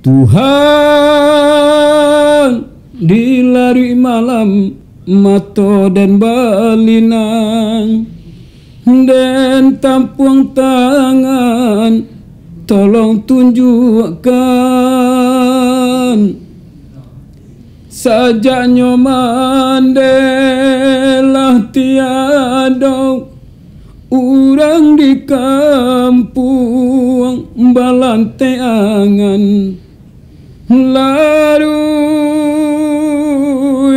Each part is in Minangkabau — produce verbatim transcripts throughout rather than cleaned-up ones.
Tuhan, di laruik malam mato den balinang, den tampuang tangan, tolong tunjukkan. Sajaknyo mandeh lah tiado urang di kampuang balanteh angan. Laruik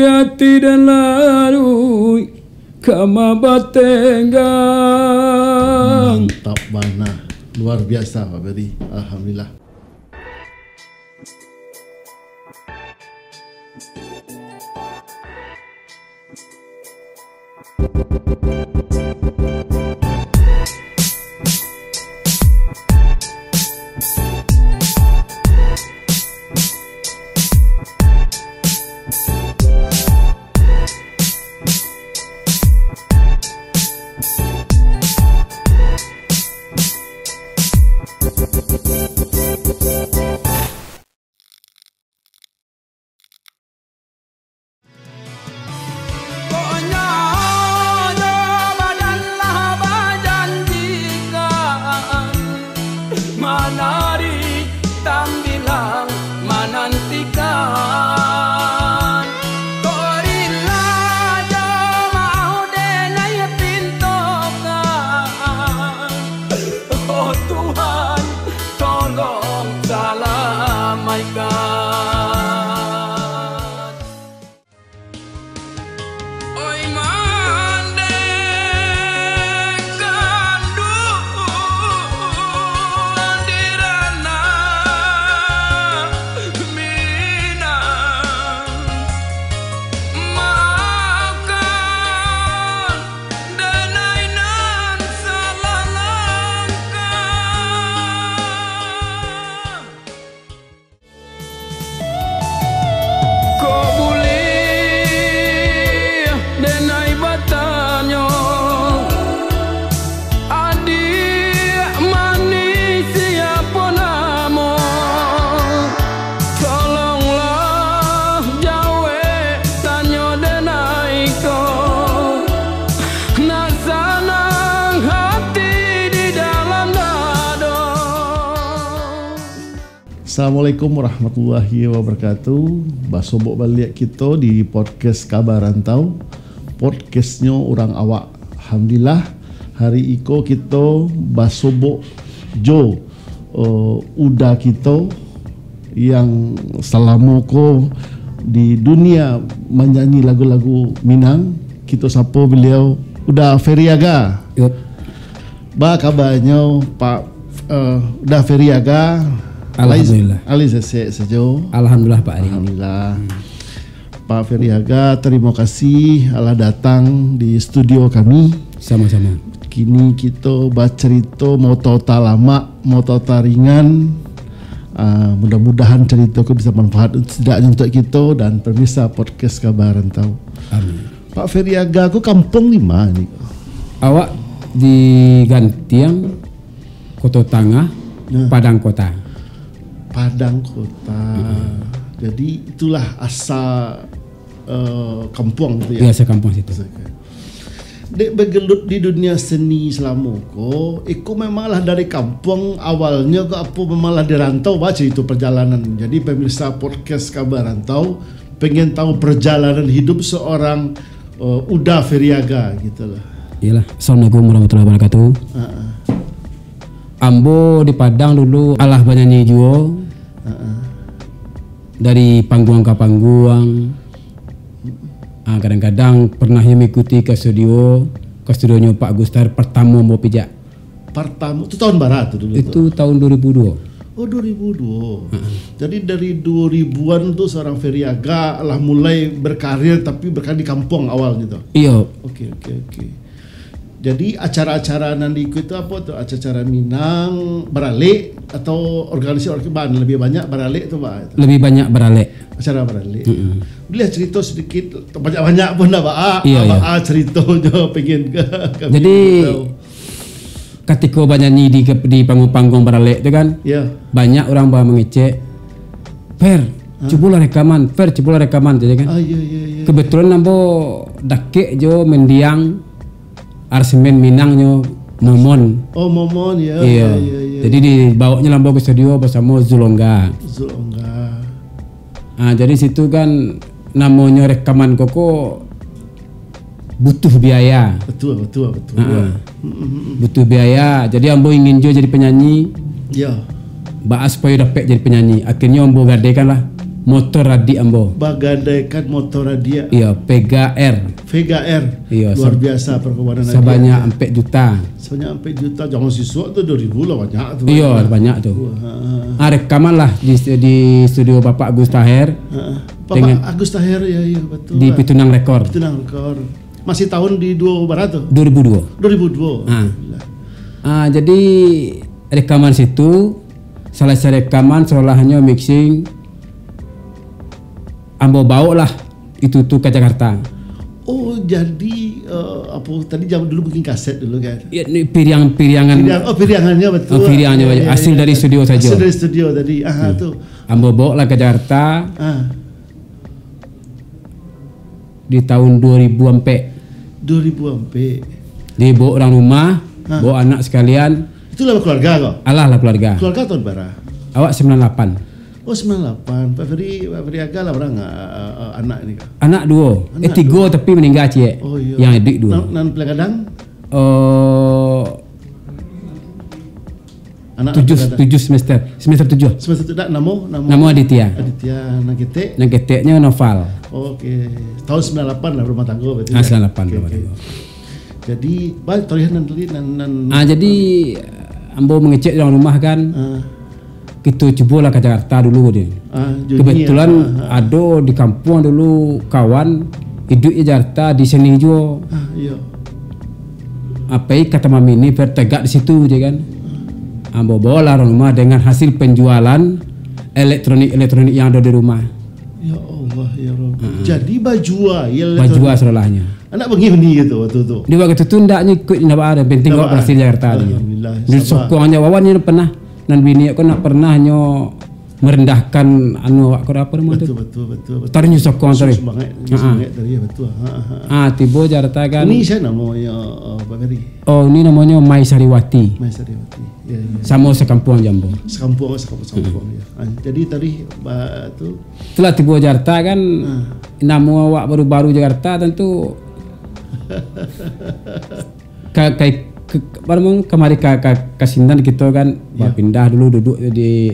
ati den laruik kama batenggang. Mantap bana. Luar biasa, Pak Ferry. Alhamdulillah. Pokoknyo, jo badan lah bajanjikan, manari tambilang manantikan. Kok rila jo mau denai pintokan. Oh Tuhan, tolong salamaikan. Oi mandeh kanduang di ranah Minang, maafkan denai nan salah langkah. Kok buliah denai batanyo, adiak manih siapo namo? Tolonglah jawek tanyo denai ko, nak sanang hati di dalam dado. Assalamualaikum warahmatullahi wabarakatuh. Basobok baliak kito di podcast Kaba Rantau, podcastnyo urang awak. Alhamdulillah, hari iko kito basobok jo, eh, Uda kito yang salamo ko di dunia manyanyi lagu-lagu Minang. Kito sapo baliau, Uda Ferry Aga. Yup. Ba kabanyo, Pak, eh, Uda Ferry Aga? Alhamdulillah. Alai, alai sesek sajo. Alhamdulillah, Pak Ari. Alhamdulillah. Hmm. Pak Ferry Aga, tarimo kasih alah datang di studio kami. Samo-samo. Kini kito bacarito motota lamak, motota ringan. Ah, mudah-mudahan carito ko bisa manfaat, setidaknyo untuak kito dan pemirsa podcast Kaba Rantau. Amin. Pak Ferry Aga ko kampuang di ma ni? Awak di Gantiang, Koto Tangah, Nah. Padang Kota. Padang Kota. Mm-mm. Jadi, itulah asa, eh, kampuang tu, ya? Ya, asa kampuang situ. Asa ka-, Dek bagelut di dunia seni salamo ko, iko memanglah dari kampuang awalnyo ko, apo memanglah di rantau, ba carito perjalanan. Jadi, pemirsa podcast Kaba Rantau, pengen tahu perjalanan hidup seorang, eh, Uda Ferry Aga gitu lah. Iyalah. Assalamualaikum warahmatullahi wabarakatuh. Ha-ha. Ambo di Padang dulu alah banyanyi juo. Ha-ha. Dari pangguang ka pangguang. Ah, kadang-kadang pernah yo mengikuti ka studio, ka studionyo Pak Gustar, pertamo ambo pijak. Partamo, tu tahun bara tu dulu tu? Itu tahun dua ribu dua. Oh, dua ribu dua. Ha. Jadi dari dua ribuan tu seorang Ferry Aga lah mulai berkarir, tapi berkarir di kampuang awalnyo tu? Iyo. Oke, oke, oke. Jadi acara-acara nan diikuti tu apo tu? Acara-acara Minang, baralek, atau organisasi orke-, ban, lebih banyak baralek tu, Pak? Lebih banyak baralek. Acara baralek. Mm-mm. Boleh cerita sedikit, banyak-banyak pun dah, Pak. Iyo, iyo. Apa cerita je pengen ke, kami Jadi, tahu. Katiko banyanyi di, di panggung-panggung baralek tu kan, Ya. banyak urang ba mangecek, "Per, cubolah rekaman, Per, cubolah rekaman," jadi kan. Ah, iya, iya, iya. Kebetulan ambo dakek jo mendiang arsimen Minang nyo Momon. Oh, Momon, ya, Iya. ya, ya, ya, Jadi ya. Dibawaknyo ambo ke studio bersama Zulongga. Zulongga. Ah, jadi situ kan namonyo rekaman koko butuh biaya. Betul, betul, betul. Ha, ha. Mm, mm, mm. Butuh biaya. Jadi ambo ingin jo jadi penyanyi. Ya. Baa supayo dapek jadi penyanyi. Akhirnyo ambo gadaikanlah motor adiak ambo. Bagadaikan motor adiak. Iya, Vega R. Vega R. Iya, Luar sab-, biasa perkembangan adiak, sabanyak ya. Ampek juta. Sabanyak ampek juta. Zaman sisuak tu dua ribu lah banyak tu. Iya, banyak tu. Wah, ha, ha. Ah, rekaman lah di, di studio Bapak Agus Taher. Ha, ha. Bapak Dengan Agus Taher, ya, ya, betul di lah. Pitunang Record. Pitunang Record. Masih tahun di dua bara tu? Dua ribu dua. Dua ribu dua. Ha. Alhamdulillah. Ah, jadi rekaman situ, selesai rekaman, solahnyo mixing, ambo baoklah itu tu ka Jakarta. Oh, jadi, eh, apa tadi zaman dulu bikin kaset dulu kan? Ya, ni piriang-piriangan. Piriang, oh, piriangannya betul. Oh, piriangannya Ya, banyak. ya, Hasil ya, dari ya. studio saja. Hasil dari studio tadi. Aha, Hmm. tu. Ambo baoklah ka Jakarta. Ah. Di tahun dua ribu ampek. Dua ribu ampek. Jadi, baok urang rumah, Ha. baok anak sakalian. Itulah keluarga kau? Alah, lah keluarga. Keluarga tahun bara? Awak sembilan lapan. Oh, sembilan lapan. Pak Ferry, Pak Ferry Aga lah urang, ah, ah, ah, anak ni kah? Anak duo. Eh, Anak tigo duo. tapi maningga ciek. Oh, iya. Yang adik duo. Nan, nan paling gadang? Oh, Anak tujuh, apa kata? tujuh semester. Semester tujuh. Semester tu dak, namo, namo? Namo Aditya. Aditya, nan ketek? Nan keteknyo Noval. Oke. Tahun sembilan lapan lah rumah tangga berarti, Ah, ya? sembilan lapan Oke, rumah oke. tangga. Jadi, ba-, tarian nan tadi, nan, nan Ah, jadi, ambo mangecek urang rumah kan. Ah. Kito cubolah ka Jakarta dulu, dia. Ah, Juni, Kebetulan ah, ah, ah. ado di kampuang dulu kawan, iduik di Jakarta, di seni juo. Ah, iya. Apai ka Taman Mini, Fer, tagak di situ je kan. Ambo baolah urang rumah dengan hasil penjualan elektronik-elektronik yang ado di rumah. Ya Allah, ya Rabbi. Ha. Jadi bajua, ya, Bajua elektronik. solahnyo. Anak bangih bani gitu waktu tu. Di waktu tu ndak nyo ikut, ndak baa, penting Ndak awak baa. berhasil Jakarta je. Alhamdulillah, Di sabar. sokong aja wawan nyo pernah, nan bini ko nak pernah nyo merendahkan anu awak ko, apa nama tu? Betul, betul, betul, betul. Taruih nyo sokong Su-, taruih. semangat, Ha, ha. semangat tadi, ya, betul. Ha, ha, ha. Ah, tibo Jakarta kan. Ini siapa namanya, eh, Pak Ferry? Oh, ini namanya Mai Sariwati. Mai Sariwati. Ya, ya. Samo sekampuang jo ambo. Sekampuang, sekampuang, sekampuang, ya. Ah, jadi tadi, ba-, tu. Setelah tibo Jakarta kan, Ah. namo awak baru-baru Jakarta tentu ka, ka, ka, apa namo, kamari ka, ka, ka sinan kito kan, Ya. bapindah dulu duduk di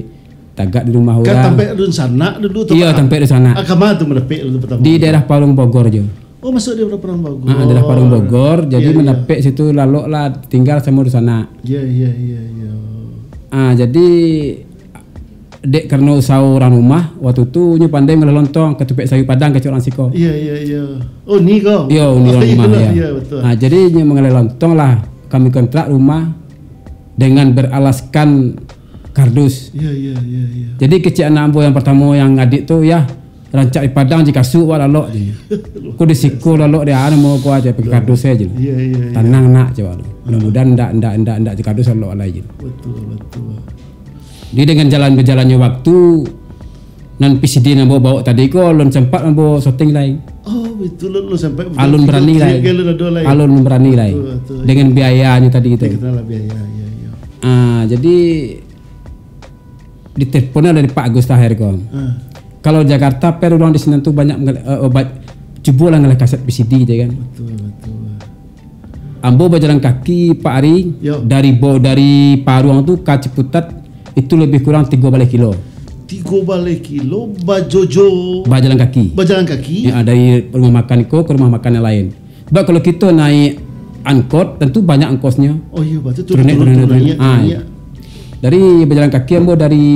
tagak di rumah Kan urang. tampek dunsanak dulu tu, Iya, Pak? tampek dunsanak. Ah, kama tu mandapek dulu pertama? Di daerah Parung Bogor je. Oh, masuk daerah Parung Bogor. Ah, daerah Parung Bogor, jadi Iya, iya. mandapek situ, lalok lah, tinggal samo dunsanak. Iya, iya, iya, iya. Ah, jadi, dek karano usaho urang rumah, waktu tu nyo pandai mangolah lontong, katupiak sayur Padang, kecek urang siko. Iya, iya, iya. Oh, ni kau? Iyo, ni Oh, urang iya, rumah, iya, ya. iya, betul. Ah, jadi nyo mangolah lontong lah, kami kontrak rumah dengan beralaskan kardus. Iya, iya, iya, iya. Jadi kecek anak ambo yang pertamo, yang adik tu, ya, rancak di Padang je kasuk awak lalok je. Ko di siko lalok di anu mau ko aja pakai kardus saja. Iya, iya, iya. Tanang nak je awak tu. Mudah-mudahan ndak, ndak, ndak, ndak je kardus lalok alai je. Betul, betul. Jadi dengan jalan berjalannya waktu, nan P C D nan ambo baok tadi ko alun sempat ambo syuting lai. Oh, betul, alun sempat. Alun Betul, berani betul, lai. Alun ado lai. Alun berani lai. Betul, betul. Dengan biayanya tadi gitu. Dikenal lah biaya, ya, ya. Ah, jadi ditelepon dari Pak Agus Taher ko. Ah. Kalau Jakarta, Per, urang di sinan tu banyak mengale-, eh, obat, cubolah ngaleh kaset P C D je kan. Betul, betul. Ambo bajalan kaki, Pak Ari, Yo. dari Bo-, dari Paruang tu ka Ciputat, itu lebih kurang tigo baleh kilo. Tigo baleh kilo, bajojo. Bajalan kaki. Bajalan kaki? Ya, dari rumah makan iko ke rumah makan yang lain. Sebab kalau kito naik angkot, tentu banyak ongkosnyo. Oh iya, betul tu, Turun naik, turun, turun naik, turun turun naik. naik, Ah, turun naik. Dari bajalan kaki ambo dari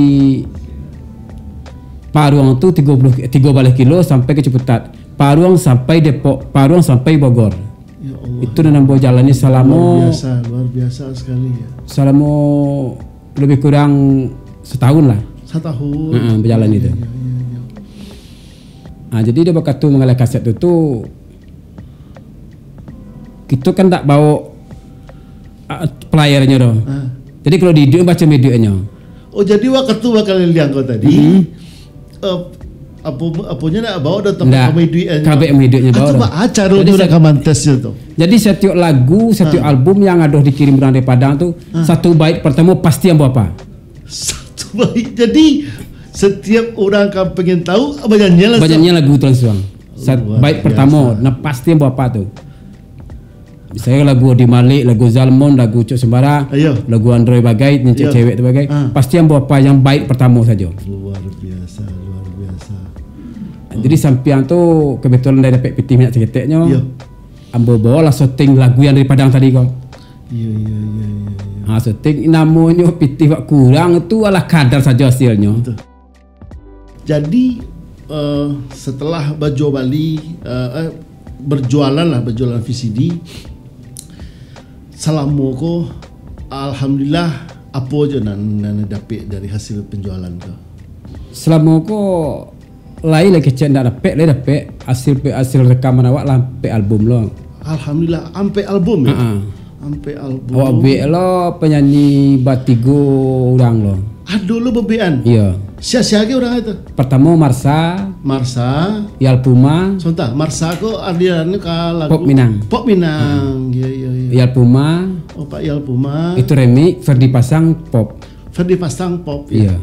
Paruang tu tigo puluh, tigo baleh kilo sampai ke Ciputat. Paruang sampai Depok, Paruang sampai Bogor. Ya Allah. Itu nan ambo jalani salamo Luar biasa, luar biasa sekali ya. salamo lebih kurang setahun lah. Setahun. Heeh, berjalan Iya, itu. iya, iya, iya. Ah, jadi dia bakatu mangaleh kaset tu, tu kito kan dak bawa, ah, playernyo tu. Ah. Jadi kalau di iduik baco iduiknyo. Oh, jadi wakatu bakaliliang kau tadi, Mm-hmm. eh, apo, aponyo nak bawa dah tampek kamai duit, eh, kamai duit nyo bawa dah. Cubo acara tu dah kamantes tu. Jadi satiok lagu, satiok album yang ado dikirim urang dari Padang tu, satu bait pertamo pasti ambo apa. Satu bait. Jadi satiok urang ka pengen tahu, banyanyian lah. Banyanyian lagu tu langsuang. Sat-, bait pertamo, nah pasti ambo apa tu. Misalnyo lagu Odi Malik, lagu Zalmon, lagu Ucok Sembara, lagu Androy bagai, nan cewek tu bagai, pasti ambo apa yang bait pertamo sajo. Luar biasa, luar biasa. Jadi sampiang tu kebetulan dari dapek pitih minyak saketeknyo, ambo bawalah syuting lagu yang dari Padang tadi ko. Iyo, iyo, iyo, iyo, iyo. Ha, syuting namonyo pitih wak kurang tu ala kadar sajo hasilnyo. Betul. Jadi, eh, setelah bajual bali, eh, eh, berjualan lah, berjualan V C D, salamo ko, alhamdulillah, apo jo nan, nan dapek dari hasil penjualan ko? Salamo ko, lai lah kecek ndak dapek, lai dapek hasil pe-, hasil rekaman awak lah ampek album lo. Alhamdulillah, ampek album yo? Ha-a. Ampek album. Awak buek lo penyanyi batigo urang lo. Ado lo babuekan? Iyo. Sia-sia ge urang itu? Pertamo Marsa. Marsa. Yalpuma. Sabanta, Marsa ko aliranyo ka lagu Pop Minang. Pop Minang. Hmm. Iyo, iyo, iyo. Yalpuma. Oh, Pak Yalpuma. Itu remix, Ferdi Pasang pop. Ferdi Pasang pop, yo? Iyo.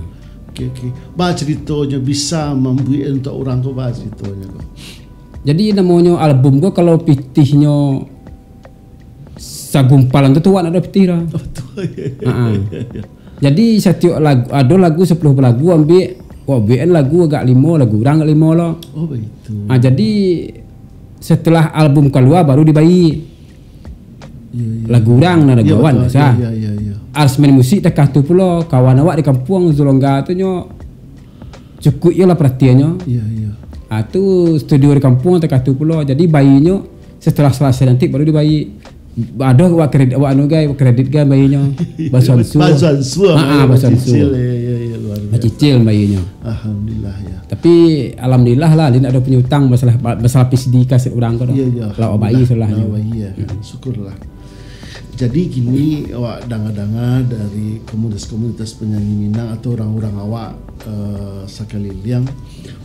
Oke, oke. Ba ceritonyo bisa mambuek untuak urang ko, ba ceritonyo ko. Jadi namonyo album ko kalau pitihnyo sagumpalan tu, tu awak ndak ado pitih doh. Oh, tu. Ha-a. Jadi satiok lagu, ado lagu sapuluah lagu ambiak, wak buekan lagu agak limo, lagu urang agak limo lo. Oh, baitu. Ha, jadi setelah album kalua baru dibayia. Iyo, iyo. Lagu urang nan lagu awak ndak sah. Iyo, iyo, iyo. Aransemen musik takah tu pulo, kawan awak di kampuang Zulongga tu nyo cukuik yo lah paratiannyo. Iyo, iyo. Ah, tu studio di kampuang takah tu pulo. Jadi bayinyo setelah salasai nanti baru dibayia. Ado wak kredit, wak anu gai, wak kredit gai bayinyo. Basuh ansua. Basuh ansua, ha, basuh ansua. Bacicil, iyo, iyo, iyo, luar biasa. Bacicil bayinyo. Alhamdulillah, yo. Tapi alhamdulillah lah, Lin ado punyo utang masalah, masalah V C D kaset urang ko doh. Iyo, iyo. Lah wak bayia sudah lah nyo. Lah wak bayia, kan. Syukurlah. Jadi kini awak danga-danga dari komunitas-komunitas penyanyi Minang atau urang-urang awak, eh, sakaliliang,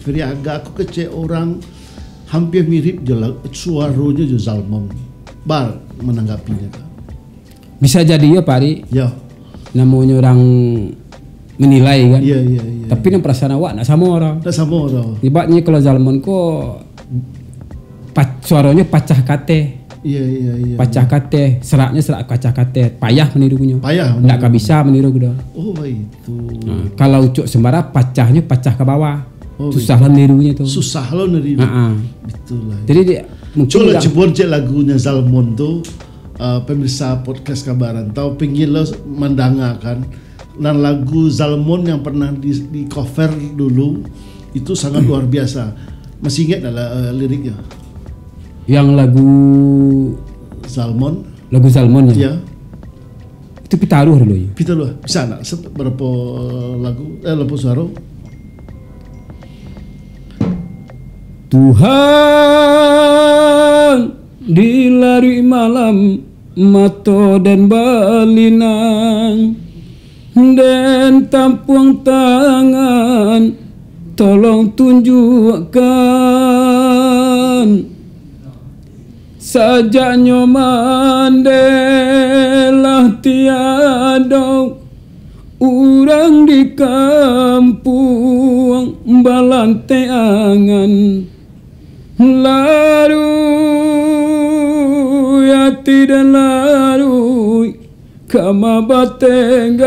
Ferry Aga ko kecek urang hampir mirip jo la-, suaronyo jo Zalmon. Baa mananggapinyo ko? Bisa jadi yo, Pak Ari. Yo. Namonyo urang menilai kan. Iyo, iyo, iyo. Tapi nan parasaan awak ndak samo doh. Ndak samo doh. Ibaratnyo kalau Zalmon ko pa-, suaronyo pacah kateh. Iyo, iyo, iyo. Pacah kateh, seraknyo serak pacah kateh. Payah manirunyo. Payah manirunyo. Ndak ka bisa maniru doh. Oh, baitu. Nah, kalau Ucok Sembara pacahnyo pacah ka bawah. Oh, susah lah manirunyo tu. Susah lo manirunyo. Ha-a. Betul lah. Jadi, dia, mungkin cubolah, cubo cek lagunyo Zalmon tu, eh, pemirsa podcast Kabar Rantau, pingin lo mandangakan nan lagu Zalmon yang pernah di, di cover dulu, itu sangat luar biasa. Masih ingat ndak lah, eh, liriknyo? Yang lagu Zalmon? Lagu Zalmon, yo? Yo. Itu pitaruah dulu, yo. Pitaruah. Bisa ndak se-, barapo lagu, eh, barapo suaro? Tuhan, di laruik malam, mato den balinang, den tampuang tangan, tolong tunjukkan. Sajaknyo mandeh lah tiado urang di kampuang balanteh angan. Laruik ati den laruik kama batenggang.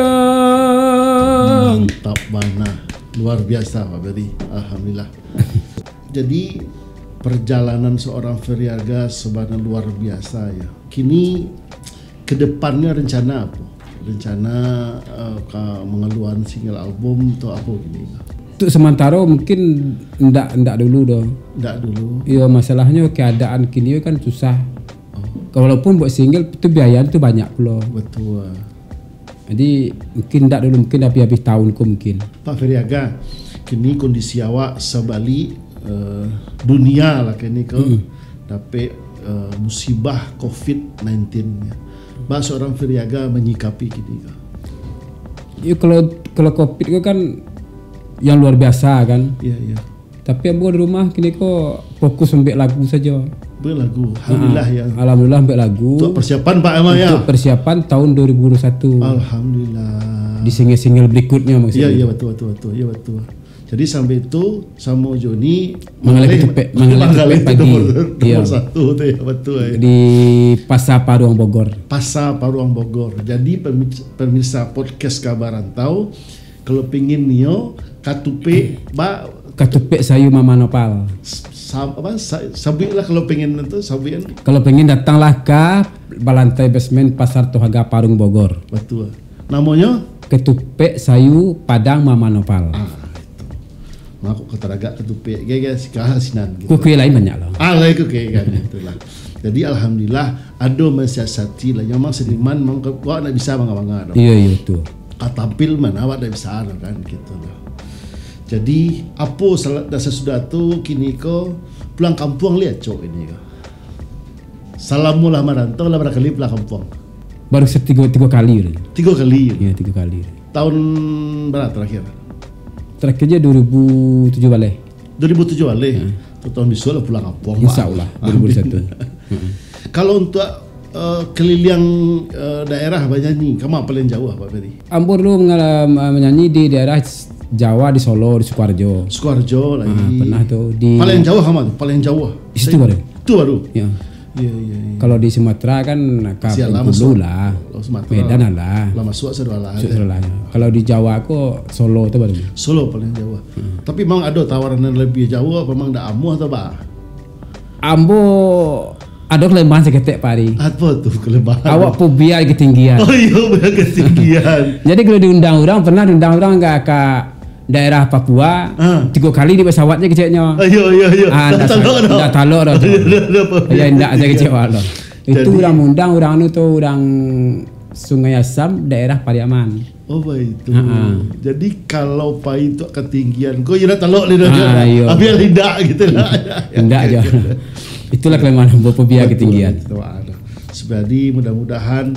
Mantap bana. Luar biasa, Pak Ferry. Alhamdulillah. Jadi, perjalanan seorang Ferry Aga sebenarnya luar biasa, yo. Kini, ke depannya rencana apa? Rencana, eh, ka mengeluarkan single album atau apa kini? Untuk sementara mungkin ndak, ndak dulu doh. Ndak dulu. Iyo, masalahnyo keadaan kini kan susah. Oh. Walaupun buat single tu biaya tu banyak pulo. Betul. Jadi, mungkin ndak dulu, mungkin habis-habis tahun ko mungkin. Pak Ferry Aga, kini kondisi awak sabalik, eh, dunia lah kini ko, mm-mm, dapek, eh, musibah covid nineteen, yo. Baa seorang Ferry Aga manyikapi kini ko? Yo, kalau, kalau covid ko kan yang luar biasa kan. Iya, iya. Tapi ambo di rumah kini ko fokus mambuek lagu sajo. Buat lagu. Alhamdulillah, ya. Alhamdulillah mambuek lagu. Untuk persiapan, Pak, emang, ya? Untuk persiapan tahun dua ribu dua puluh satu. Alhamdulillah. Di single-single berikutnya maksudnya. Iya, iya, betul, betul, betul. Iya, betul. Jadi sampai itu samo Joni manggaleh ketupek, manggaleh ketupek pagi. Nomor, nomor satu tu, ya, betul, ya. Di Pasar Paruang Bogor. Pasar Paruang Bogor. Jadi pemirsa, pemirsa podcast Kabar Rantau, kalau pingin nio katupek, ba- Katupek sayua Mama Nopal. Sa-, apa, sa-, sabuiklah kalau pengen tu, sabuikan. Kalau pengen, datanglah ka balantai basement Pasar Tohaga Paruang Bogor. Betul. Namonyo? Ketupek sayua Padang Mama Nopal. Ah, itu. Mako kataragak katupek, gaya-gaya sika sinan gitu. Kue-kue lain banyak lah. Ah, lain kue-kue kan, itulah. Jadi alhamdulillah, ado mansiasati lah. Yang memang seniman, memang ke-, awak ndak bisa manga-manga doh. Iya, iya, betul. Ka tampil mah awak ndak bisa doh kan, gitu lah. Jadi, apo sala-, dan sasudah tu, kini ko pulang kampuang liak, Cok, ini ko. Salamo lah marantau, lah bara kali pulang kampuang? Baru setigo, tigo kali. Tigo kali? Iya, tigo kali. Tahun bara terakhir? Terakhir je dua ribu tujuh baleh. Dua ribu tujuh baleh? Ya. Tu tahun bisuak lah pulang kampuang, Pak. Insya Allah, dua ribu dua puluh satu. Amin. Mm-mm. Kalau untuk, eh, keliling, eh, daerah banyanyi, kama paling jauah, Pak Ferry? Ambo dulu mangala-, ma-, manyanyi di daerah Jawa, di Solo, di Sukoharjo. Sukoharjo lagi. Ah, pernah tu di Paling jauah kama tu? Paling jauah. Di situ baru. Itu baru? Ya. Iya, iya, iya. Kalau di Sumatera kan ka Bengkulu lah. Sumatera. Medan lah. Lah masuak sudah lah. Masuak sudah lah, ya. Kalau di Jawa ko Solo tu baru. Solo paling jauah. Hmm. Tapi memang ado tawaran yang lebih jauah, apa memang ndak amuah tu, Bah? Ambo ado kelemahan saketek, Pak Ari. Apa tu kelemahan? Awak fobia ketinggian. Oh iya, fobia ketinggian. Jadi kalau diundang urang, pernah diundang urang ka, ka daerah Papua, ah, tigo kali di pesawat je keceknyo. Ah, iya, iya, iya. Ah, ndak talok doh. Ndak talok doh. Iya, iya, iya, iya. Ya, ndak sajo kecek awak doh. Itu urang mundang, urang anu tu, urang Sungai Asam, daerah Pariaman. Oh, baitu. Ha, ha. Jadi, kalau pai tu ketinggian, ko iyo lah talok ni doh, ah, kan? Iyo. Biar indak gitu lah. Indak je. Itulah kelemahan ambo, fobia ketinggian. Betul, betul. Jadi, mudah-mudahan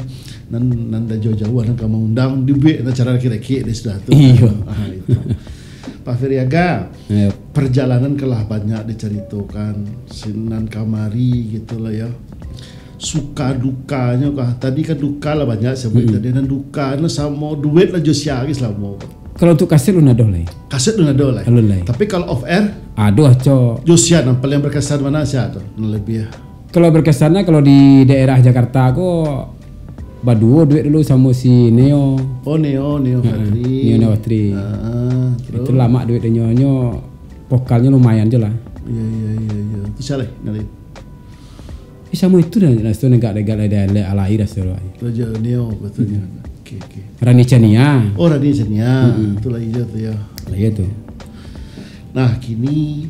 nan, nan dari jauah-jauah nan ka maundang, dibuek nan cara kiro-kiro deh sudah tu. Iyo. Ah, itu. Pak Ferry Aga, iyo, perjalanan kan lah banyak dicaritokan, sinan kamari gitu lah ya. Suka dukanyo kah? Tadi kan duka lah banyak sabuik, mm-mm, tadi, nan duka no samo duet lah jo sia lagi salamo. Kalau untuk kaset alun ado lai. Kaset alun ado lai. Alun lai. Tapi kalau off air? Ado, Cok. Jo sia nan paling berkesan mano, sia tu? Nan lebih. Kalau berkesannya, kalau di daerah Jakarta ko, baduo duet dulu samo si Neo. Oh, Neo, Neo Fatri. Heeh, Neo, Neo Fatri. Heeh, itu terus? Lamo duet inyo, nyo vokalnyo lumayan je lah. Iya, iya, iya, iya. Itu sia lai, nan lain? Eh, samo itu dah, dah situ negak-negak lah, dah, dah, alai dah situ lah. Tu aja Neo, betul. Hmm. Oke, oke. Rani Chania. Oh, Rani Chania. Hmm. Itu lagi je tu ya. Lagi tu. Nah, kini,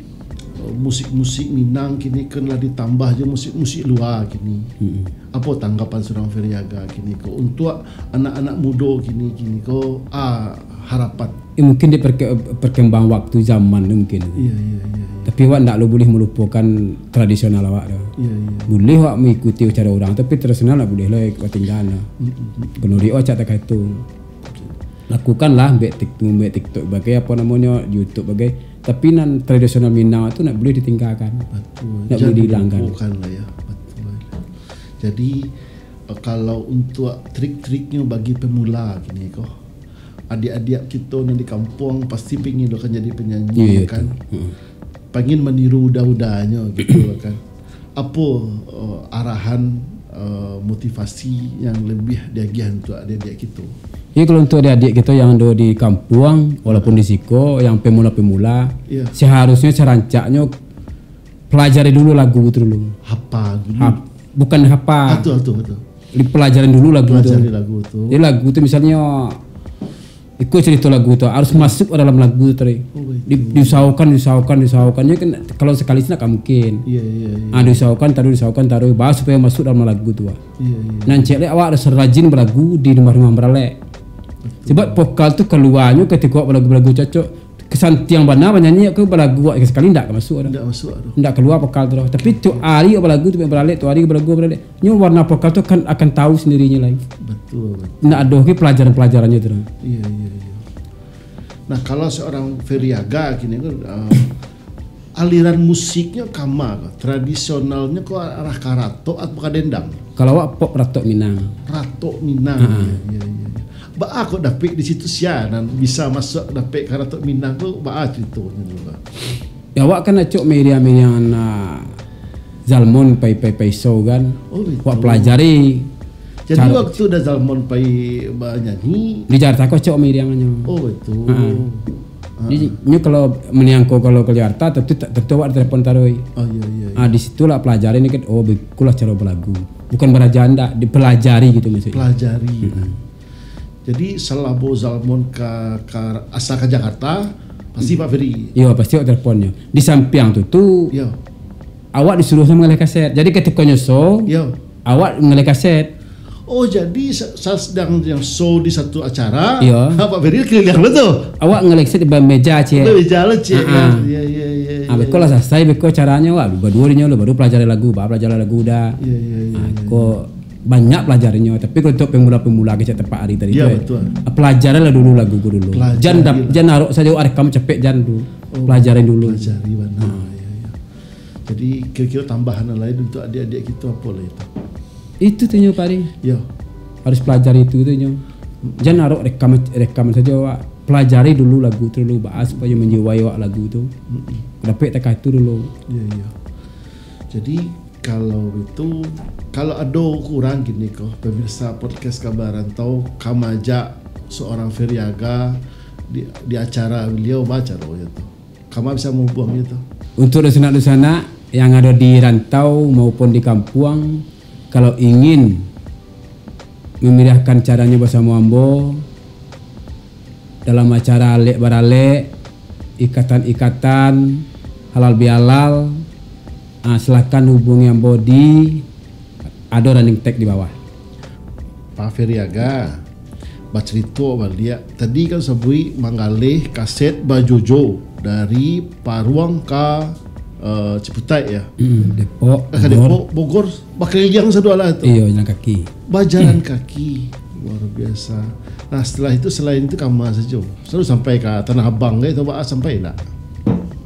eh, musik-musik Minang kini kan lah ditambah je musik-musik lua kini. Hmm. Apa tanggapan surang Ferry Aga kini ko untuk anak-anak mudo kini, kini ko, ah, harapan? Eh, mungkin di perke-, perkembang waktu zaman tu mungkin. Iya, iya, iya, iya. Tapi awak ndak lo buliah malupokan tradisional awak tu. Iya, iya. Buliah awak mengikuti cara urang, tapi tradisional ndak buliah lah awak tinggal lah. Mm, mm, mm. Kena di awak cak takah itu. Oke. Lakukanlah, buek tik-, buek TikTok bagai, apa namonyo, YouTube bagai. Tapi nan tradisional Minang tu ndak buliah ditinggalkan. Betul. Ndak buliah dihilangkan. Jangan dilupokan lah ya. Betul. Jadi, eh, kalau untuk trik-triknyo bagi pemula kini ko, adiak-adiak kito nan di kampuang pasti pingin lo kan jadi penyanyi, iya, kan? Betul. Heeh. Pingin maniru uda-udanyo gitu lo kan. Apo, eh, arahan, eh, motivasi yang lebih diagiah untuk adiak-adiak kito? Ya, kalau untuk adiak-adiak kito yang ado di kampuang, walaupun di siko, yang pemula-pemula, iya, seharusnyo sarancaknyo pelajari dulu lagu tu dulu. Hafal dulu. Hap-, bukan hafal. Betul, betul, betul. Dipelajarin dulu lagu tu. Pelajari lagu tu. Jadi lagu tu misalnyo, iko cerita lagu tu, harus masuk ke dalam lagu tu tadi. Oh, baik. Di-, diusahakan, diusahakan, diusahakan. Jadi kan kalau sekali se ndak mungkin. Iya, iya, iya. Ah, diusahakan taruih, diusahakan taruih, bahas supaya masuk dalam lagu tu, ah. Iya, iya. Nan cek lek awak harus rajin balagu di rumah-rumah baralek. Betul. Sebab vokal tu kaluanyo ketika awak balagu-balagu cocok. Kesantiang bana banyanyi, aku balagu awak sakali ndak ka masuk dah. Ndak masuk dah. Ndak kalua vokal tu dah. Tapi tiok ari awak balagu tu, baralek, tiok ari balagu, baralek. Nyo warna vokal tu akan, akan tahu sendirinya lai. Betul, betul. Ndak ado lagi pelajaran-pelajarannyo tu dah. Iya, iya, iya. Nah, kalau seorang Ferry Aga kini kan, eh, aliran musiknya kama ko, tradisionalnya ko arah karatok atau ka dendang? Kalau awak pop, ratok Minang. Ratok Minang. Ha. Ya, ya, ya, ya. Baa kok dapek di situ sia nan bisa masuk dapek karatok Minang tu, baa ceritonyo tu, Bang? Ya, awak kan acok miriang-miriangan, ah, Zalmon pai, pai, pai show kan. Oh, betul. Awak pelajari. Jadi, cara waktu Da Zalmon pai banyanyi di Jakarta ko acok miriangannyo. Oh, betul. Ha. Ha. Jadi, nyo kalau miriang ko kalau ka Jakarta, tentu, tentu awak ditelepon taruih. Oh, iya, iya, iya. Ah, di situ lah pelajari ni kan, oh, bikulah caro balagu. Bukan baraja ndak, dipelajari gitu maksudnya. Pelajari. Mm-mm. Jadi, salamo Zalmon ka, ka, asa ka Jakarta, pasti Pak Ferry. Iyo, pasti awak teleponnyo. Di sampiang tu, tu, iyo, awak disuruah manggaleh kaset. Jadi, katikonyo show, iyo, awak manggaleh kaset. Oh, jadi sa-, sa-, sadang yang show di satu acara, iyo, Pak Ferry keliliang lo tu? Awak manggaleh kaset di bawah meja, ciek. Bawah meja lo, ciek, ha, kan? Iyo, iyo, iyo, ah, iyo, beko lah iyo. Salasai, beko acaranyo, wah, baduo dinyo lo, baru pelajari lagu, ba pelajari lagu dah. Iyo, iyo, iyo, ah, iyo, ko iyo. Banyak pelajarinyo, tapi kalau untuk pemula-pemula kecek tempat hari tadi, iyo, tu, eh, betul. Pelajarilah dulu lagu ko dulu. Pelajarilah. Jan dap-, jan arok sajo, ah, rekam capek jan tu. Oh, pelajari dulu. Pelajari bana. Ha. Iyo, iyo. Jadi, kiro-kiro tambahan lain untuk adik-adik kito apo lah itu? Itu tu nyo, Pak Ari. Iyo. Harus pelajari itu tu nyo. Mm-mm. Jan arok rekam, rekam sajo, awak. Pelajari dulu lagu tu dulu, baa supayo manjiwai awak lagu tu. Mm-mm. Dapek takah tu dulu. Iyo, iyo. Jadi, kalau itu, kalau ado kurang gini ko, pemirsa podcast Kabar Rantau, ka maajak seorang Ferry Aga di, di acara beliau, ba caronyo tu? Kama bisa manghubungi tu? Untuk dunsanak-dunsanak yang ado di rantau maupun di kampuang, kalau ingin mamiriahkan acaranyo basamo ambo, dalam acara alek baralek, ikatan-ikatan, halal bihalal, ah, silakan hubungi ambo di, ado running tag di bawah. Pak Ferry Aga, bacarito baliak, tadi kan sabuik manggaleh kaset bajojo dari Paruang ka, eh, Ciputat, ya? Hmm, Depok, eh, ka Bogor. Depok, Bogor, bakaliliang sado lah tu. Iyo, jalan kaki. Bajalan kaki. Luar biasa. Nah, setelah itu, selain itu, kama sajo? Selalu sampai ka Tanah Abang ka, atau ba-, sampai ndak?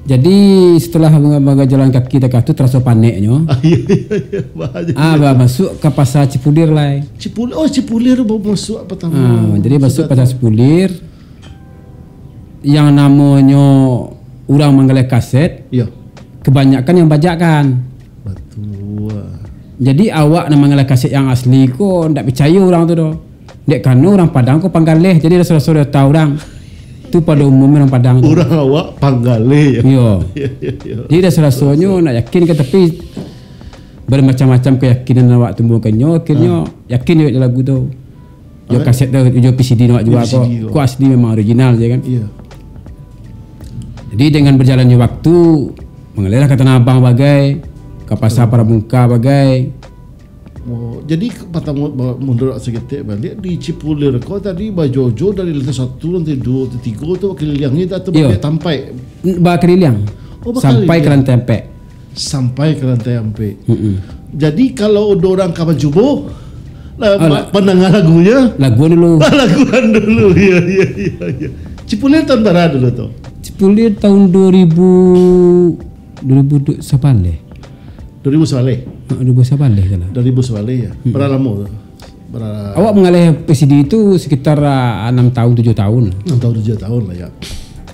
Jadi, setelah bajalan kaki takah tu, taraso paneknyo. Ah, iyo, iyo, iyo. Ba-, jadi ah, ba-, masuak ka Pasar Cipulir lai. Cipulir, oh, Cipulir baru masuak pertama. Ah, jadi masuak Pasar Cipulir. Yang namonyo urang manggaleh kaset, iyo, kebanyakan yang bajakan. Batua. Jadi, awak nan manggaleh kaset yang asli ko, ndak picayo urang tu doh. Dek karano urang Padang ko panggaleh, jadi raso-raso data urang. Tu pado umumnyo urang Padang tu. Urang awak panggaleh, ya? Iyo. Iyo, iyo, iyo. Jadi, raso-rasonyo ndak yakin kan, tapi bermacam-macam keyakinan awak tumbuahkannyo, akhirnyo, ah, yakin jo lagu tu. Jo, apa? Kaset tu, jo V C D awak jua ko. V C D tu. Ko asli memang original je kan. Iyo. Jadi, dengan berjalannyo waktu, manggalehlah ka Tanah Abang bagai, ka Pasar Pramuka bagai. Oh, jadi, patang, ba-, mundur saketek baliak, di Cipulir ko tadi bajojo dari lantai satu, lantai duo, lantai tigo tu, bakaliliang tu atau, iyo, baliak tampek? N-, bakaliliang. Oh, sampai ka lantai ampek. Sampai ka lantai ampek. Mm-mm. Jadi, kalau ado urang ka mancubo, lah, oh, ma-, lah, pandanga lagunyo. Laguan dulu. Laguan dulu. Iyo, iyo, iyo, iyo. Cipulir tahun bara dulu tu? Cipulir tahun dua ribu, dua ribu du-, sabaleh. Dua ribu sabaleh? Ha, dua ribu sabaleh salah. Dua ribu sabaleh, ya? Mm-mm. Bara lamo tu? Bara- Awak manggaleh V C D tu sekitar, ah, anam tahun, tujuah tahun. Anam tahun, tujuah tahun lah, ya.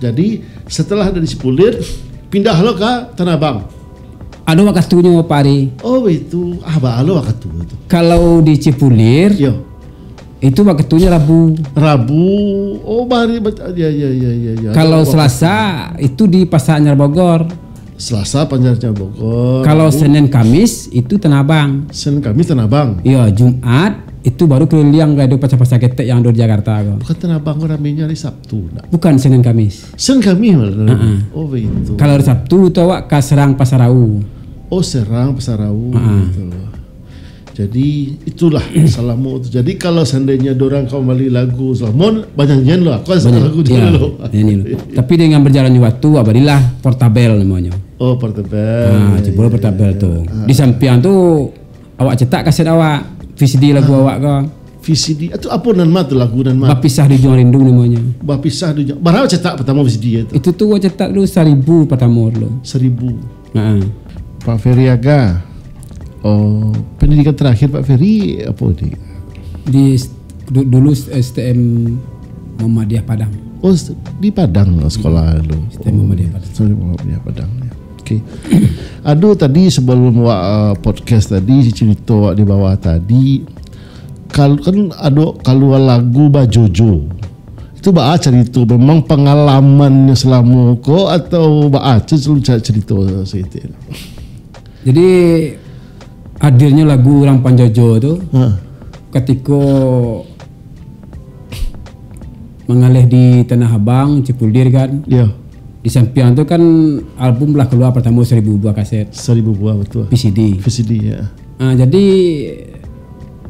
Jadi, setelah dari Cipulir, pindah lo ka Tanah Abang? Ado wakatunyo, Pak Ari. Oh, itu. Ah, ba lo wakatu tu? Kalau di Cipulir, yo, itu wakatunyo Rabu. Rabu. Oh, bari, ya, ya, ya, ya, ya. Kalau ado wakatu. Selasa, itu di Pasar Anyar Bogor. Selasa, Pasar Anyar Bogor. Kalau Rabu. Senin, Kamis, itu Tanah Abang. Senin, Kamis, Tanah Abang. Iyo, Jumat, itu baru keliliang ka ado pasar-pasar ketek yang ado di Jakarta ko. Bukan Tanah Abang ko ramenyo hari Sabtu, ndak? Bukan, Senin, Kamis. Senin, Kamis malah. Ha-ha. Oh, begitu. Kalau hari Sabtu tu awak ka Serang, Pasar Rau. Oh, Serang, Pasar Rau, ha-ha, gitu. Jadi, itulah salamo tu. Jadi, kalau seandainyo dorang ka mambali lagu Zalmon, banyanyian lo, aku asa lagu tu lo. Banyak. Iyo, nyanyi lo. Tapi dengan berjalannya waktu, balilah portabel namonyo. Oh, portabel. Ah, ya, cubo ya, portabel ya, tu. Ah. Di sampiang tu, awak cetak kaset awak, V C D lagu awak ko. V C D. Itu apo nan ma tu lagu nan ma? Bapisah di Ujung Rindu namonyo. Bapisah di Ujung. Bara cetak pertamo V C D itu? Itu tu awak cetak dulu saribu pertamo dulu. Saribu. Ha. Pak Ferry Aga. Oh, pendidikan terakhir Pak Ferry apo di? Di s-, du-, dulu s-, S T M Muhammadiyah Padang. Oh, s-, di Padang sekolah dulu. S T M Muhammadiyah Padang. S T M Muhammadiyah Padang, ya. Oke. Ado tadi sebelum awak, eh, podcast tadi, cerito awak di bawah tadi, kal-, kan ado kalua lagu Bajojo. Itu baa carito, memang pangalamannyo selamo ko atau baa? Cubo cerito saketek. Jadi, hadirnyo lagu Urang Panjojo tu, ha, katiko Mangaleh di Tanah Abang, Cipulir kan. Yo. Di sampiang tu kan album lah kalua pertamo saribu buah kaset. Saribu buah, betul. V C D. V C D, ya. Ah, jadi,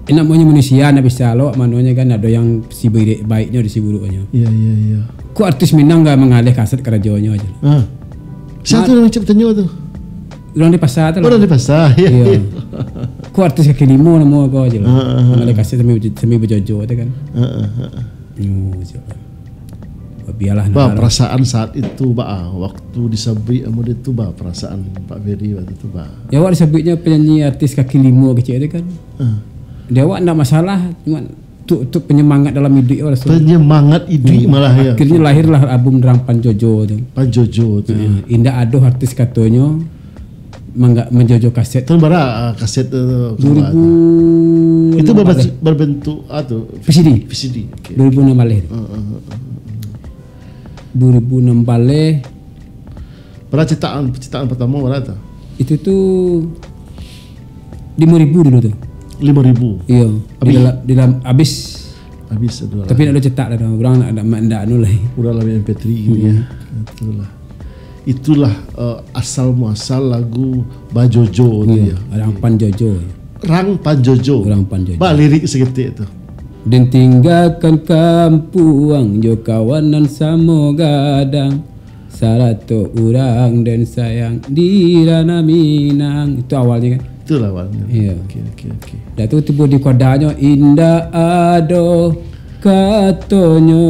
enak monyo manusia ndak bisa lo, manonyo kan ado yang si baik, baiknyo, ado si buruknyo. Iya, iya, iya. Kok artis Minang gak mangaleh kaset karajonyo aja? Ah. Siapa tu yang ciptanyo tu? Urang di pasar tu lah. Urang di pasar, iya, iya. Kok artis kaki limo namo ko aja lah. Ah, ah, ah. Mangaleh kaset sambil, sambil bajojo tu kan. Ah, ah, ah, ah. Oh, siapa? Bialah. Bah, perasaan saat itu, bah, waktu disabuik samo dia tu, bah, perasaan Pak Ferry waktu tu, bah. Ya, awak disabuiknyo penyanyi artis kaki limo kecil tu kan. Ah. Dia awak ndak masalah, cuma tu, tu penyemangat dalam iduik awak. Penyemangat iduik malah, ya. Akhirnyo lahirlah album Urang Panjojo tu. Panjojo tu, ya. Ah, indak ado artis katonyo mangga-, manjojo kaset. Tahun bara, ah, kaset tu? Dua ribu enam belas. Itu berbentuk, berbentuk, ah, tu, V C D. V C D. Oke. Dua ribu enam belas. Heeh, heeh, heeh. Dua ribu enam belas. Bara cetakan, cetakan pertama bara tu? Itu tu lima ribu dulu tu. Lima ribu? Iyo. Habis? Di dalam, di dalam, habis. Habis tu lah. Tapi ndak ado cetak dah tu. Urang ndak, ndak, ndak anu lai. Urang lah M P three gitu ya. Hmm. Itulah. Itulah, eh, asal muasal lagu Bajojo tu ya. Urang Panjojo. Urang Panjojo. Urang Panjojo. Ba lirik saketek tu. Den tinggakan kampuang jo kawan nan samo gadang, sarato urang den sayang di ranah Minang. Itu awalnyo kan? Itulah awalnyo. Iyo. Oke, oke, oke. Dah tu tibo di kodanyo, indak ado katonyo,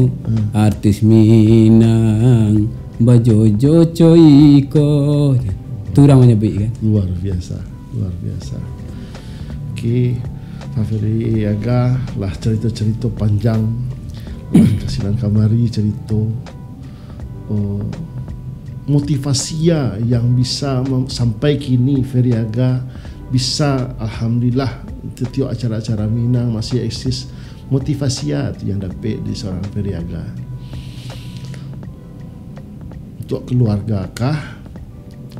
hmm, artis Minang bajojo co iko. Tu urang manyabuik kan? Luar biasa, luar biasa. Oke, Pak Ferry Aga, lah carito-carito panjang, lah ka sinan kamari carito. Oh, motivasi yang bisa mem-, sampai kini Ferry Aga bisa, alhamdulillah, setiap acara-acara Minang masih eksis. Motivasi tu yang dapek di seorang Ferry Aga. Untuk keluarga kah?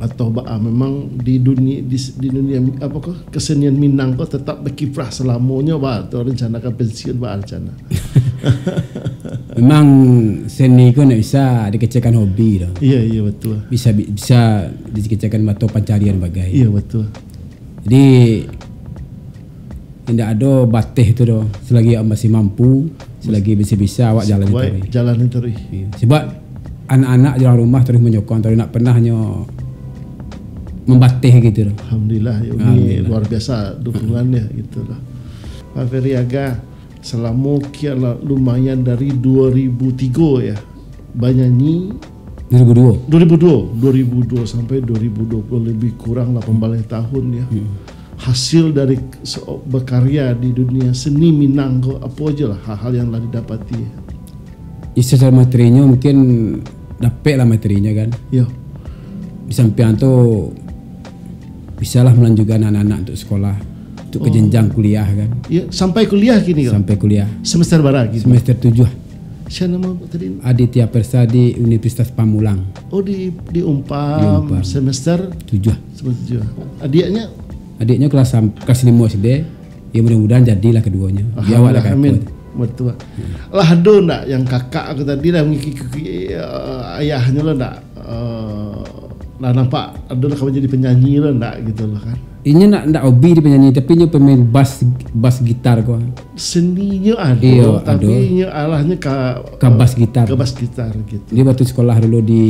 Atau ba-, ah, memang di dunia, di, di dunia, apa ko, kesenian Minang ko tetap berkiprah selamonyo, ba, atau rencana ka pensiun, ba, rencana? Memang seni ko ndak bisa dikecekkan hobi doh. Iya, iya, betul. Bisa, bi-, bisa dikecekkan mato pancarian bagai. Iya, betul. Jadi, indak ado bateh tu doh. Selagi awak masih mampu, selagi bisa-bisa awak jalani taruih. Jalani taruih. Iya. Sebab anak-anak di dalam rumah taruih manyokong, taruih, ndak pernah nyo mambateh gitu doh. Alhamdulillah, ya, ini luar biasa dukungannya gitu lah. Pak Ferry Aga, selama kian la-, lumayan dari dua ribu tiga ya, banyanyi. Dua ribu dua. Dua ribu dua, dua ribu dua sampai dua ribu dua puluh, lebih kurang lapan belas tahun ya. Hmm. Hasil dari se-, berkarya di dunia seni Minang ko, apa aja lah hal-hal yang lah didapati? Ya, secara materinyo mungkin dapek lah materinyo kan. Yo. Di sampiang tu bisalah melanjutkan anak-anak untuk sekolah, untuk ke jenjang kuliah kan. Yo, sampai kuliah kini ko? Sampai kuliah. Semester bara kini? Semester tujuh. Siapa nama tadi? Aditya Persadi, Universitas Pamulang. Oh, di, di Umpam. Di Umpam. Semester? Tujuh. Semester tujuh. Adiknya? Adiknya kelas sam-, kelas lima S D. Ya, mudah-mudahan jadilah keduanya. Ya, awak lah. Alhamdulillah, amin. Betul. Hmm. Lah, ado ndak yang kakak aku tadi lah mengikuti, eh, ayahnyo lah ndak? Eh, lah nampak ado lah kawan jadi penyanyi lah ndak gitu lah kan? Inyo ndak, ndak hobi di penyanyi, tapi inyo pemain bass, bass gitar ko. Seninyo ado, Iyo, tapi ado. Inyo alahnyo ka Ka bass gitar. Ka bass gitar gitu. Dia waktu sekolah dulu di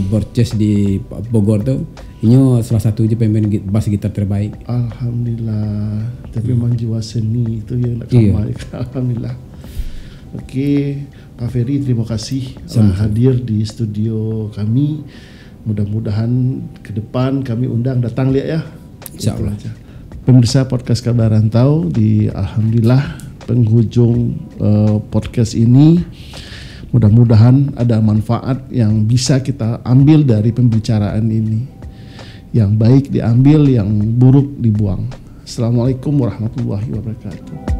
Borces di Bogor tu, inyo salah satu je pemain gi- bass gitar terbaik. Alhamdulillah. Tapi memang jiwa seni itu yang nak Iyo. kamai. Alhamdulillah. Oke, Pak Ferry, terima kasih telah Sama-sama. Hadir di studio kami. Mudah-mudahan ke depan kami undang datang lihat ya. Insya Allah. Itu aja. Pemirsa podcast Kabar Rantau, di alhamdulillah penghujung eh, podcast ini, mudah-mudahan ada manfaat yang bisa kita ambil dari pembicaraan ini. Yang baik diambil, yang buruk dibuang. Assalamualaikum warahmatullahi wabarakatuh.